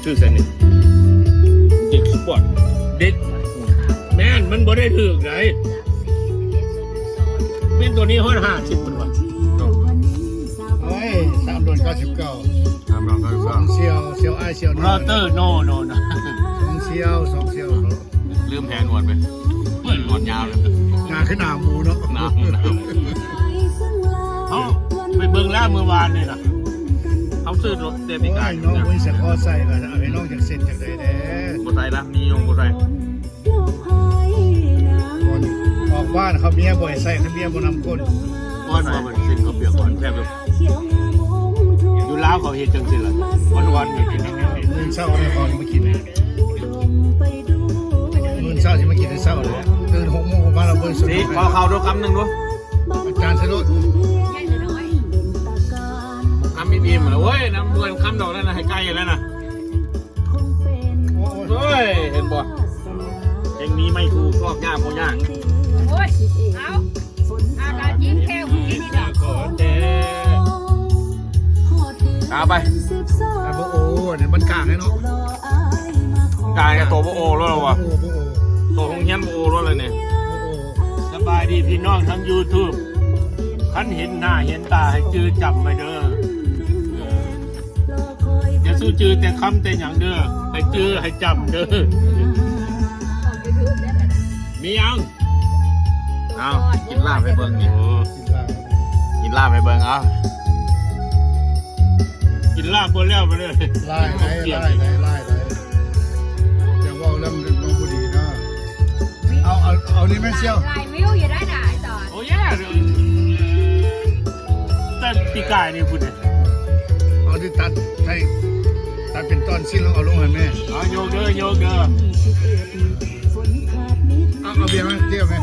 ຄືໃສ່ນີ້ ເດັກສະປອດ ເດັກ ແມ່ນ ມັນບໍ່ໄດ້ຖືກໃດ ແມ່ນໂຕນີ້ຮອດຫ້າສິບພຸ້ນວ່າ ໂອ້ຍ ສາມດອນເກົ້າສິບເກົ້າ ສາມດອນເກົ້າສິບເກົ້າ ສອງສ່ຽວ ສ່ຽວອ້າຍສ່ຽວນ້ອງ Brother no no no ສອງສ່ຽວ ສອງສ່ຽວ ລືມແຜນຫວດໄປ ເປີດຫວດຍາວເລີຍ ໜ້າຄືໜ້າໝູເນາະ ໜ້າ ເຮົາໄປເບິ່ງແລ້ວມື້ວານນີ້ນະ ເຮົາຊື້ລົດແຕ່ປີກາຍ ໂອ້ຍ ເນາະ ມື້ສະເພາະໃສ່ກໍໃຫ້ນ້ອງຈັກເຊັນຈັກໃດແດ່ ບໍ່ໃສ່ລະ ມີຢູ່ບໍ່ໃສ່ ອອກບ້ານເຂົາເມຍບໍ່ໃຫ້ໃສ່ ເຂົາເມຍບໍ່ນຳຄົນ ກ່ອນວ່າເພິ່ນເຊັນເຂົ້າປຽກກ່ອນ ແຊບຢູ່ ຢູ່ລາວເຂົາເຮັດຈັ່ງຊີ້ລະ ວັນໆ ເຮັດກິນ ມື້ເຊົ້າເຂົາຊິມາກິນ ມື້ເຊົ້າຊິມາກິນແຕ່ເຊົ້າເລີຍ ຕື່ນຫົກໂມງມາລະເບິ່ງ ນີ້ ຂໍເຂົ້າດູຄຳໜຶ່ງດູ ອາຈານສະດຸດ ຄຳອີ່ມໆ ລະ ໂອ້ຍ ນຳເບິ່ງຄຳດອກນັ້ນນະ ໃຫ້ໄກ່ນັ້ນນະ ໂອ້ຍ ເຫັນບໍ່ ເຮັງມີໄມ້ຄູ່ຊອກຍາກບໍ່ຍາກ ໂອ້ຍ ເອົາ ອາກາດຍິງແຄ່ຫູນີ້ດອກ ເອົາໄປ ໄອ້ບໍ່ໂອນີ້ມັນກາງແນ່ເນາະ ກາງແຕ່ໂຕບໍ່ໂອແລ້ວວະ ໂຕບໍ່ໂອ ໂຕໂຮງຮຽນບໍ່ໂອແລ້ວລະນີ້ ບໍ່ໂອ ສະບາຍດີພີ່ນ້ອງທາງຢູທູບ ຄັນເຫັນໜ້າເຫັນຕາໃຫ້ຈື່ຈຳໄວ້ເດີ ຢ່າສູ່ຈື່ແຕ່ຄຳແຕ່ຫຍັງເດີ ໃຫ້ຈື່ໃຫ້ຈຳເດີ ມີຫຍັງ? ເອົາ ກິນລາບໃຫ້ເບິ່ງນີ້ ໂອ້ ກິນລາບ ກິນລາບໃຫ້ເບິ່ງ ເອົາ ກິນລາບບໍ່ແລ້ວ ບໍ່ແລ້ວ ຫຼາຍໄດ໋ ຫຼາຍໄດ໋ ຫຼາຍໄດ໋ ຢ່າເວົ້າເລື່ອງນ້ອງຜູ້ດີເດີ ເອົາ ເອົາ ເອົານີ້ແມ່ນສ່ຽວ ຫຼາຍວິວຢູ່ໄດ໋ນະ ໄອ້ສອນ ໂອ້ຍ ແຕ່ປີກາຍນີ້ພຸ້ນເດ້ ເອົານີ້ຕັດໃຫ້ ຕັດເປັນຕອນຊີ້ນ ເອົາລົງໃຫ້ແມ່ ເອົາໂຍກເດີ ໂຍກເດີ ເອົາ ເອົາເບຍມາ ເຈຍວແມ່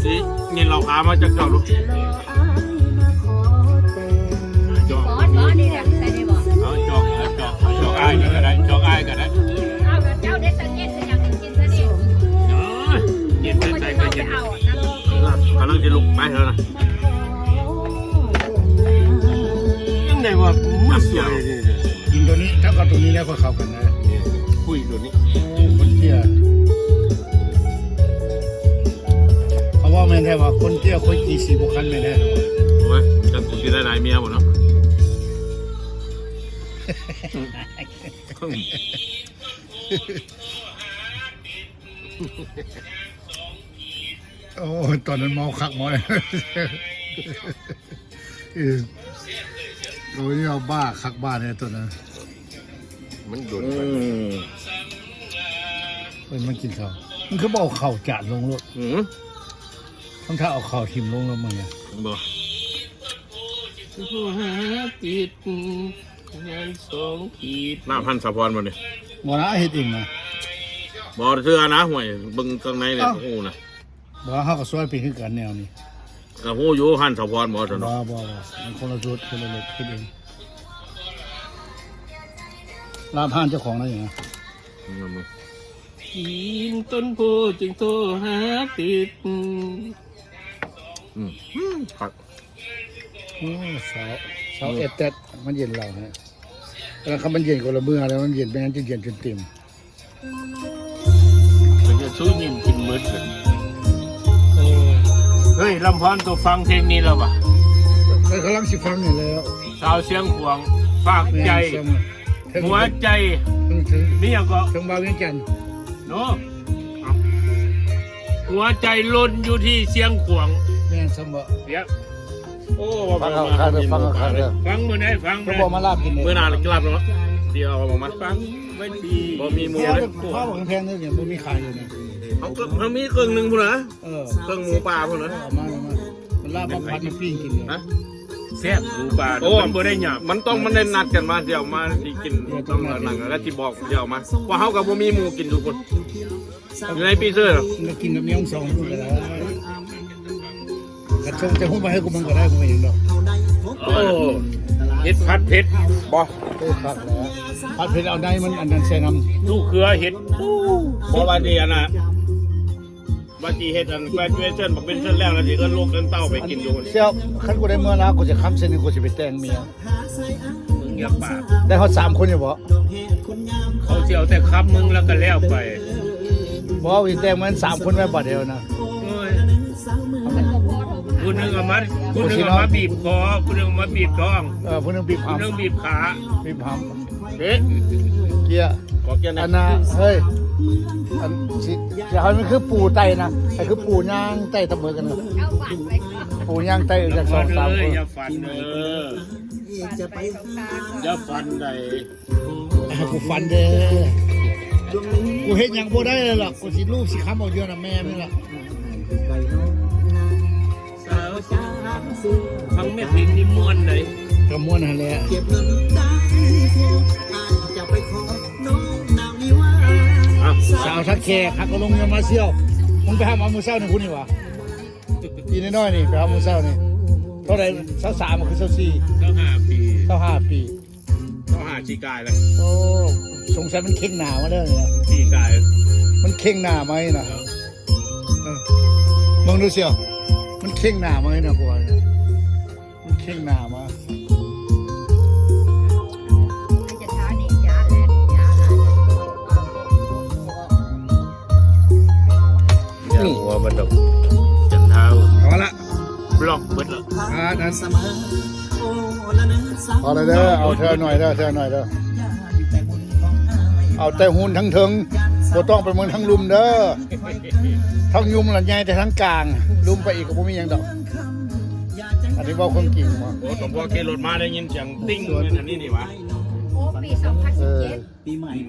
ຊິເງິນເຫຼົ້າຂາວມາຈັກເຈົ້າລູກ ຈອກ ເອົາຈອກ ເອົາຈອກ ເອົາຈອກອ້າຍນີ້ກໍໄດ້ ຈອກອ້າຍກໍໄດ້ ເອົາແບບເຈົ້າເດັດຕະເກັດເປັນຫຍັງກິນຊະນີ້ ເອີ ເຮັດໃສ່ໃສ່ກໍເຮັດ ກຳລັງຊິລຸກໄປແລ້ວນະ ຈັ່ງໃດວ່າມັນສວຍນີ້ ກິນໂຕນີ້ ຖ້າເອົາໂຕນີ້ແລ້ວກໍເຂົ້າກັນນະ ຄຸຍໂຕນີ້ ໂອ້ ຄົນເຕ້ຍ ເຂົາເວົ້າແມ່ນແທ້ວ່າ ຄົນເຕ້ຍຄົນກີສີບໍ່ຄັນແມ່ນແທ້ ໂອ້ຍ ຈັກກູຊິໄດ້ຫຼາຍເມຍບໍ່ເນາະ ໂອ້ຍ ຕອນນັ້ນເມົາຄັກເມົາແນ່ ເອີ ໂອ້ຍ ເອົາບ້າຄັກບ້າແນ່ຕອນນັ້ນ ມັນດົນໄປ ອືມ ເອີ ມັນກິນເຂົ້າ ມັນຄືບໍ່ເອົາເຂົ້າຈານລົງໂລດ ອືມ ມັນຖ້າເອົາເຂົ້າຖິ້ມລົງແລ້ວມັນນະ ບໍ່ ຫາຕິດ ງານສອງຂີດ ລາບຫັ້ນສາວພອນບໍ່ນີ້ ບໍ່ນະ ເຮັດເອງນະ ບໍ່ເຊື່ອນະ ຫ້ວຍ ເບິ່ງຂ້າງໃນນີ້ ເອົ້າ ຮູ້ນະ ບໍ່ ເຮົາກໍຊ່ວຍເປັນຄືກັນແນວນີ້ ກໍຮູ້ຢູ່ ຫັ້ນສາວພອນບໍ່ຊັ້ນ ບໍ່ ບໍ່ ບໍ່ ມັນຄົນລະຈຸດ ຄົນລະລົດ ເຮັດເອງ ລາບຮ້ານເຈົ້າຂອງນັ້ນຢູ່ນະ ອືມ ກິນຕົ້ນໂພຈຶ່ງໂທຫາຕິດ ອືມ ຄັກ ໂອ້ ສາວ ສາວ ອືມ ແອດແຕັດ ມັນເຢັນເຫຼົ້າແຮະ ແລ້ວຄັນມັນເຢັນຄົນລະເມືອແລ້ວ ມັນເຢັນ ແມ່ນຈະເຢັນຈົນເຕັມ ມັນຈະສູ້ຍິງກິນໝົດເລີຍ ເອີ ເຮີ້ຍ ລຳພອນໂຕຟັງເພງນີ້ແລ້ວຫວາ ເອີ ກຳລັງຊິຟັງນີ້ແລ້ວ ສາວຊຽງຂວາງ ຝາກໃຈ ແມ່ນ ຫົວໃຈ ເຖິງ ເຖິງ ມີຫຍັງເກາະ ເຖິງບ່າວວຽງຈັນ ໂນ ຫົວໃຈຫຼົ່ນຢູ່ທີ່ຊຽງຂວາງ ແມ່ນຊັ້ນບໍ່ ເດ ໂອ້ ຟັງເອົາຄັກເດີ ຟັງເອົາຄັກເດີ ຟັງມື້ໃດຟັງ ຄືບໍ່ມາລາບກິນເດ້ ມື້ໜ້າລະກິນລາບເນາະ ຊິເອົາອອກມາ ຟັງໄວ້ດີ ບໍ່ມີໝູ່ເລີຍ ຂ້າວແພງໆເດີ ບໍ່ມີຂາຍຢູ່ນີ້ ເຮົາ ເຮົາມີເຄິ່ງໜຶ່ງພຸ້ນນະ ເອີ ເຄິ່ງໝູປ່າພຸ້ນນະ ເອີ ເອົາມາ ເອົາມາ ມັນລາບມາຜັດມາປີ້ງກິນເລີຍ ຮະ ແຊບ ໝູປ່າ ໂອ້ ມັນບໍ່ໄດ້ຫຍາບ ມັນຕ້ອງ ມັນໄດ້ນັດກັນວ່າຊິເອົາມາ ຊິກິນ ຕ້ອງນັ້ນ ແລ້ວຊິບອກຊິເອົາມາ ເພາະເຮົາກໍບໍ່ມີໝູ່ກິນຢູ່ພຸ້ນ ຢູ່ໃນຟຣີເຊີ ມັນກໍກິນກັບແນວສອງມື້ກໍໄດ້ ກະຊົງຈະຮູ້ມາໃຫ້ກູມັນກໍໄດ້ ບໍ່ເປັນຫຍັງດອກ ໂອ້ ເຫັດຜັດເຜັດ ບໍ່ ໂອ້ ຄັກແລ້ວ ຜັດເຜັດເອົາໃນມັນອັນນັ້ນໃສ່ນຳ ລູກເຂືອເຫັດ ບໍ່ວ່າຊິອັນນ່າ ວ່າຊິເຮັດອັນ graduation ບັກເວັນເຊີນແລ້ວ ແລ້ວຊິເອີ້ນລູກເອີ້ນເຕົ້າໄປກິນຢູ່ ສ່ຽວ ຄັນກູໄດ້ເມືອລາວ ກູຊິຄ້ຳເສັ້ນນີ້ ກູຊິໄປແຕ່ງເມຍ ມຶງ ກັບປາກ ໄດ້ຮອດສາມຄົນຢູ່ບໍ່? ເຂົາຊິເອົາແຕ່ຄຳໜຶ່ງແລ້ວກໍແລ້ວໄປ. ບໍ່ ອີກແຕ່ງມັນສາມຄົນແມ່ນບາດດຽວນະ. ໂອ້ຍ ຜູ້ໜຶ່ງເອົາມາ ຜູ້ໜຶ່ງເອົາມາບີບຄໍ ຜູ້ໜຶ່ງເອົາມາບີບທ້ອງ ເອີ ຜູ້ໜຶ່ງບີບຫຳ ຜູ້ໜຶ່ງບີບຂາ ບີບຫຳ. ເອະ ເກຍ ຂໍເກຍແດ່ ອັນນ່າ ເຮີ້ຍ ອັນຊິ ຊິໃຫ້ມັນຄືປູໄຕ້ນະ ໃຫ້ຄືປູຍ່າງໄຕ້ຕະເມີກັນນະ ປູຍ່າງໄຕ້ຈັກສອງສາມຄົນ. ຢ່າຝັນເດີ ຢ່າຝັນໃດ. ອ່າ ກູຝັນເດີ ກູເຮັດຫຍັງບໍ່ໄດ້ເລີຍລະ ກູຊິລູບຊິຄຳເອົາຢູ່ນຳແມ່ນີ້ລະ. ຟັງແມ່ເພັງນີ້ມ່ວນເດ. ກໍມ່ວນຫັ້ນແຫຼະ. ສາວທ່າແຂກ ຮັກກໍລົງມາສ່ຽວ. ມຶງໄປຫາມາມື້ເຊົ້ານີ້ພຸ້ນນີ້ຫວາ? ອີນ້ອຍໆນີ້ ໄປຫາມື້ເຊົ້ານີ້. ເທົ່າໃດ? ຊາວສາມ ຄືຊາວສີ່? ຊາວຫ້າປີ ຊາວຫ້າປີ. ເຈົ້າຫາຂີ້ກາຍເລີຍ. ໂອ້ ສົງໄສມັນເຄັ່ງໜ້າມາເລີຍນະ ຂີ້ກາຍ ມັນເຄັ່ງໜ້າມານີ້ນະ. ເອີ ເອີ ເບິ່ງດູສ່ຽວ ມັນເຄັ່ງໜ້າມານີ້ນະ ພວກນີ້ ມັນເຄັ່ງໜ້າມາ. ຢ່າຫົວມັນດອກ ຈັນທາວ ພໍລະ ບລັອກເບິດລະ. ອ່າ ນັ້ນ ພໍລະເດີ ເອົາເທື່ອໜ້ອຍເດີ ເທື່ອໜ້ອຍເດີ ເອົາແຕ່ຫຸ່ນທັງເທິງ ບໍ່ຕ້ອງໄປເບິ່ງທັງລຸ່ມເດີ. ທັງລຸ່ມລະໃຫຍ່ແຕ່ທັງກາງ ລຸ່ມໄປອີກກໍບໍ່ມີຫຍັງດອກ. ອັນນີ້ເວົ້າຄວາມຈິງເນາະ. ໂອ້ ສົມພໍຂີ່ລົດມາໄດ້ຍິນສຽງຕິ້ງ ອັນນີ້ນີ້ຫວາ? ໂອ້ ປີສອງພັນສິບເຈັດ ເອີ.